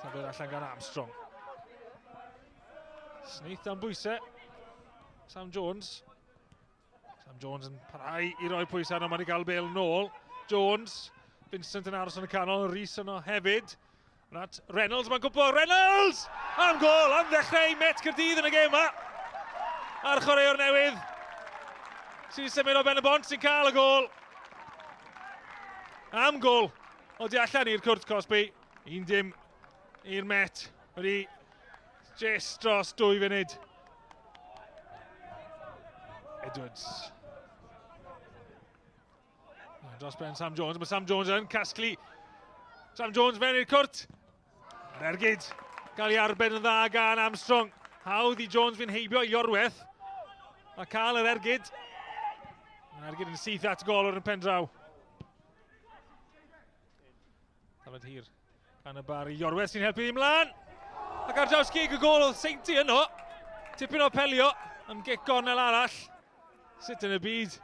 Tafliad allan gan Armstrong. Snaith dan bwysau. Sam Jones. Sam Jones yn parhau i roi pwysau arno, mae wedi cael bel nôl. Jones, Vincent yn aros yn y canol, Rhys yno hefyd. At Reynolds, mae'n gwybod, Reynolds! Am gol, am ddechrau i Met Caerdydd yn y gêm yma. A'r chwaraewr newydd sy'n symud o ben y bont sy'n cael y gol. Am gol o di allan i'r cwrt Cosby. 1-0 i'r Met. Wedi just dros 2 funud. Edwards. Dros ben Sam Jones. Mae Sam Jones yn casglu. Sam Jones mewn i'r cwrt. Yr ergyd. Gael ei arbed yn dda gan Armstrong. Hawdd i Jones fynd heibio i Iorwerth. A cael yr ergyd. Yr ergyd yn syth at golwr yn pendraw. Tafod hir gan y bar i Iorwerth sy'n helpu ymlaen. Ac ar draws gig y gôl oedd Seinti yno. Tipyn o pelio am gic gornel arall. Sut yn y byd?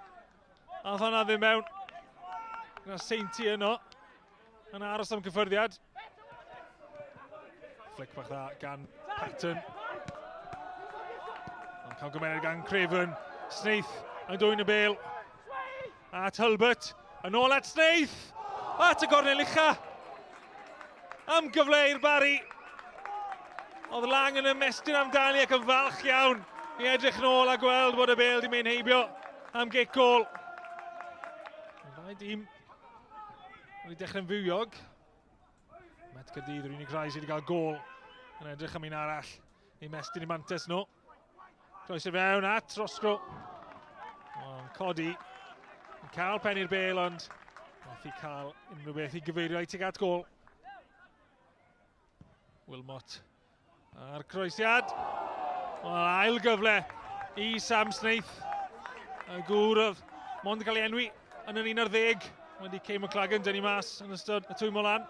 A hwnna ddim mewn. Gyda Seinti yno. Yn aros am cyffyrddiad. Flick bach dda gan Patton. Ond cael gymeriad gan Craven. Snaith yn dwyn y bel. At Hulbert. Yn ôl at Snaith. At y gornel ucha. Am gyfle i'r Barri. Oedd Lang yn ymestyn amdani ac yn falch iawn i edrych nôl a gweld bod y bel di mynd heibio am gic gol. Ddau dîm wedi dechrau'n fywiog. Met Caerdydd yr unig rai sydd wedi cael gol yn edrych am un arall i mestyn i mantes nhw. Croes i fewn at Roscrow. Ond codi. Yn cael pen i'r bel, ond methu cael unrhyw beth i gyfeirio i tuag at gol. Wilmot a'r croesiad. Wel, ail gyfle i Sam Snaith. Y gŵr oedd mond yn cael ei enwi yn yr 11 wedi Kay McLagan dynnu mas yn ystod y twymo lan.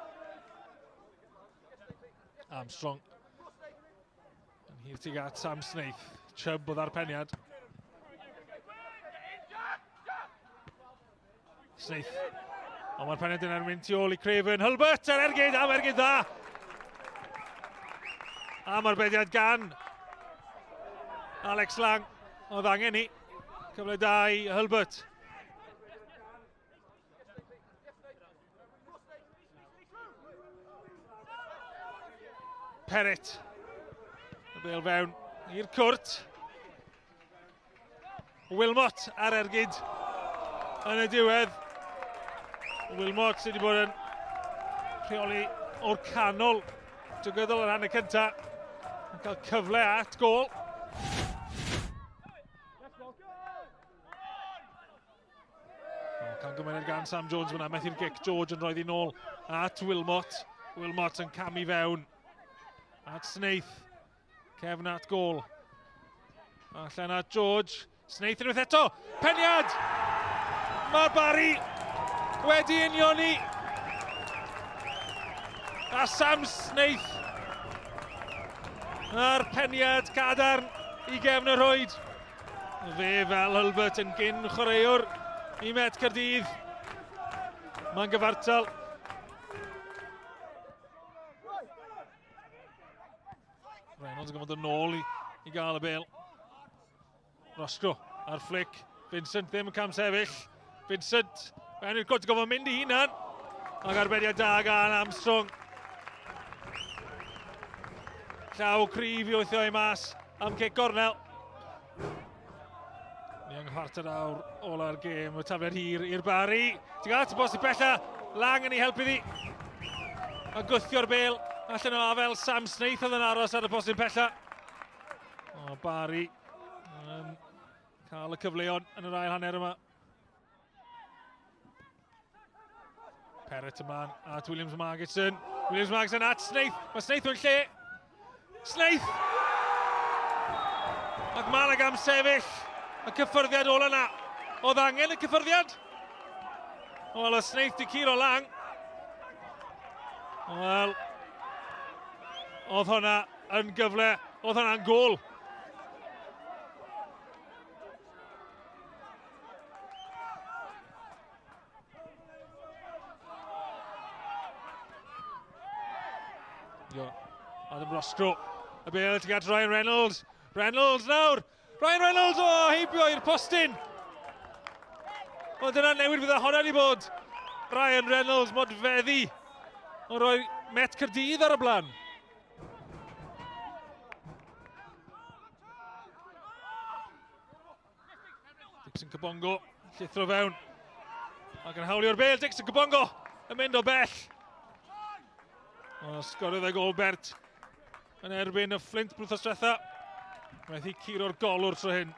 Armstrong Yn hir tuag at Sam Snaith. Chubb oedd ar peniad. Snaith. Ond mae'r peniad yna'n mynd tu ôl i Craven. Hulbert ar ergyd, am ergyd dda. Am arbediad gan Alex Lang. Oedd angen ni. Cyfle da i Hulbert. Perrit. Y bel fewn i'r cwrt. Wilmot ar ergyd yn y diwedd. Wilmot sydd wedi bod yn rheoli o'r canol drwy gydol yr hanner cyntaf. Yn cael cyfle at gol. Cael gymeriad gan Sam Jones fyna, methu'r gic. George yn rhoi ddi nôl at Wilmot. Wilmot yn camu fewn. At Snaith. Cefn at gol. Allan at George. Snaith unwaith eto. Peniad! Mae Barry wedi unioni. A Sam Snaith. A'r peniad cadarn i gefn y rhwyd. Fe fel Hulbert yn gyn chwaraewr i Met Caerdydd. Mae'n gyfartal. Reynolds yn gwybod yn ôl i, i gael y bel. Roscoe ar flick. Vincent ddim yn cam sefyll. Vincent, fewn i'r cwrt, gofod mynd i hunan. Ac arbediad da gan Armstrong. Llaw cryf i wythio i mas am cic gornel. Ni yng nghwarter awr ola'r gêm, y tafliad hir i'r Bari. Ti'n gael at y bosib bella, Lang yn ei helpu ddi. A gwthio'r bel allan o afel Sam Snaith oedd yn aros ar y postyn pella. O, Bari yn cael y cyfleon yn yr ail hanner yma. Perrett ymlaen at Williams Margetson. Williams Margetson at Snaith. Mae Snaith mewn lle. Snaith! Ac Malag am sefyll. Y cyffyrddiad ola yna. Oedd angen y cyffyrddiad? Wel, oedd Snaith di curo lang. Wel, oedd hwnna yn gyfle. Oedd hwnna'n gol. Yo, Adam Roscrow. Y bel tuag at Ryan Reynolds. Reynolds nawr! Ryan Reynolds, o, oh, heibio i'r postyn! Wel, dyna newid fydd honna wedi bod. Ryan Reynolds modfeddu o roi Met Caerdydd ar y blaen. Dixon Kabongo, llithro fewn. Ac yn hawlio'r bel, Dixon Kabongo yn mynd o bell. O, sgoriodd e gol Bert yn erbyn y Flint blwyddyn diwetha. Methu curo'r golwr tro hyn.